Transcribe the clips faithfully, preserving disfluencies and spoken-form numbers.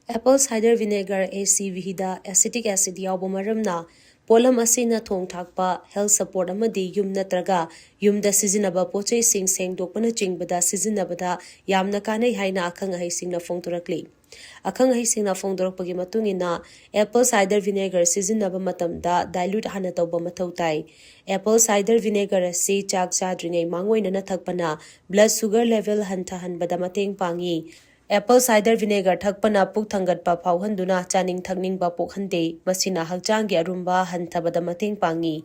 Apple cider vinegar, ACV, ꯗ acetic acid ꯌꯥꯎꯕ ꯃꯔꯝꯅ ꯄꯣꯠꯂꯝ ꯑꯁꯤꯅ ꯊꯣꯡ ꯊꯥꯛꯄ, health support, ꯑꯃꯗꯤ ꯌꯨꯝ ꯅꯠꯇ꯭ꯔꯒ ꯌꯨꯝꯗ ꯁꯤꯖꯤꯟꯅꯕ ꯄꯣꯠꯆꯩꯁꯤꯡ ꯁꯦꯡꯗꯣꯛꯄꯅꯆꯤꯡꯕꯗ ꯁꯤꯖꯤꯟꯅꯕꯗ ꯌꯥꯝꯅ ꯀꯥꯟꯅꯩ ꯍꯥꯏꯅ ꯑꯈꯪ ꯑꯍꯩꯁꯤꯡꯅ ꯐꯣꯡꯗꯣꯔꯛꯂꯤ꯫ ꯑꯈꯪ ꯑꯍꯩꯁꯤꯡꯅ ꯐꯣꯡꯗꯣꯔꯛꯄꯒꯤ ꯃꯇꯨꯡ ꯏꯟꯅ, apple cider vinegar ꯁꯤꯖꯤꯟꯅꯕ ꯃꯇꯝꯗ dilute ꯍꯥꯟꯅ ꯇꯧꯕ ꯃꯊꯧ ꯇꯥꯏ꯫ Apple cider vinegar ꯑꯁꯤ ꯆꯥꯛ ꯆꯥꯗ꯭ꯔꯤꯉꯩ ꯃꯥꯡꯑꯣꯏꯅꯅ ꯊꯛꯄꯅ blood sugar level ꯍꯟꯊꯍꯟꯕꯗ ꯃꯇꯦꯡ ꯄꯥꯡꯏ꯫ Apple cider vinegar ꯊꯛꯄꯅ ꯄꯨꯛ ꯊꯪꯒꯠꯄ ꯐꯥꯎꯍꯟꯗꯨꯅ ꯆꯥꯅꯤꯡ ꯊꯛꯅꯤꯡꯕ ꯄꯣꯛꯍꯟꯗꯦ, ꯃꯁꯤꯅ ꯍꯛꯆꯥꯡꯒꯤ ꯑꯔꯨꯝꯕ ꯍꯟꯊꯕꯗ ꯃꯇꯦꯡ ꯄꯥꯡꯏ꯫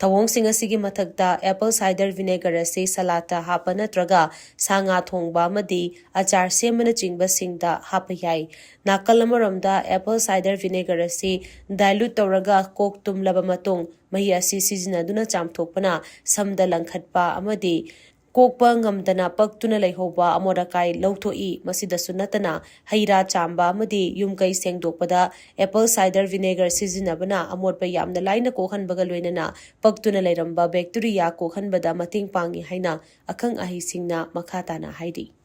ꯊꯧꯑꯣꯡꯁꯤꯡ ꯑꯁꯤꯒꯤ ꯃꯊꯛꯇ, apple cider vinegar ꯑꯁꯤ ꯁꯂꯥꯗꯇ ꯍꯥꯞꯄ ꯅꯠꯇ꯭ꯔꯒ ꯁꯥ ꯉꯥ ꯊꯣꯡꯕ ꯑꯃꯗꯤ ꯑꯆꯥꯔ ꯁꯦꯝꯕꯅꯆꯤꯡꯕꯁꯤꯡꯗ ꯍꯥꯞꯄ ꯌꯥꯏ꯫ ꯅꯥꯀꯜ ꯑꯃꯔꯣꯝꯗ, apple cider vinegar ꯑꯁꯤ dilute ꯇꯧꯔꯒ ꯀꯣꯛ ꯇꯨꯝꯂꯕ ꯃꯇꯨꯡ, ꯃꯍꯤ ꯑꯁꯤ ꯁꯤꯖꯤꯟꯅꯗꯨꯅ ꯆꯥꯝꯊꯣꯛꯄꯅ ꯁꯝꯗ ꯂꯪꯈꯠꯄ ꯑꯃꯗꯤ ꯀꯣꯛꯄ ꯉꯝꯗꯅ ꯄꯛꯇꯨꯅ ꯂꯩꯍꯧꯕ ꯑꯃꯣꯠ ꯑꯀꯥꯏ ꯂꯧꯊꯣꯛꯏ꯫ ꯃꯁꯤꯗꯁꯨ ꯅꯠꯇꯅ, ꯍꯩ ꯔꯥ ꯆꯥꯝꯕ ꯑꯃꯗꯤ ꯌꯨꯝ ꯀꯩ ꯁꯦꯡꯗꯣꯛꯄꯗ apple cider vinegar ꯁꯤꯖꯤꯟꯅꯕꯅ ꯑꯃꯣꯠꯄ ꯌꯥꯝꯅ ꯂꯥꯏꯅ ꯀꯣꯛꯍꯟꯕꯒ ꯂꯣꯏꯅꯅ ꯄꯛꯇꯨꯅ ꯂꯩꯔꯝꯕ bacteria ꯀꯣꯛꯍꯟꯕꯗ ꯃꯇꯦꯡ ꯄꯥꯡꯏ ꯍꯥꯏꯅ ꯑꯈꯪ ꯑꯍꯩꯁꯤꯡꯅ ꯃꯈꯥ ꯇꯥꯅ ꯍꯥꯏꯔꯤ꯫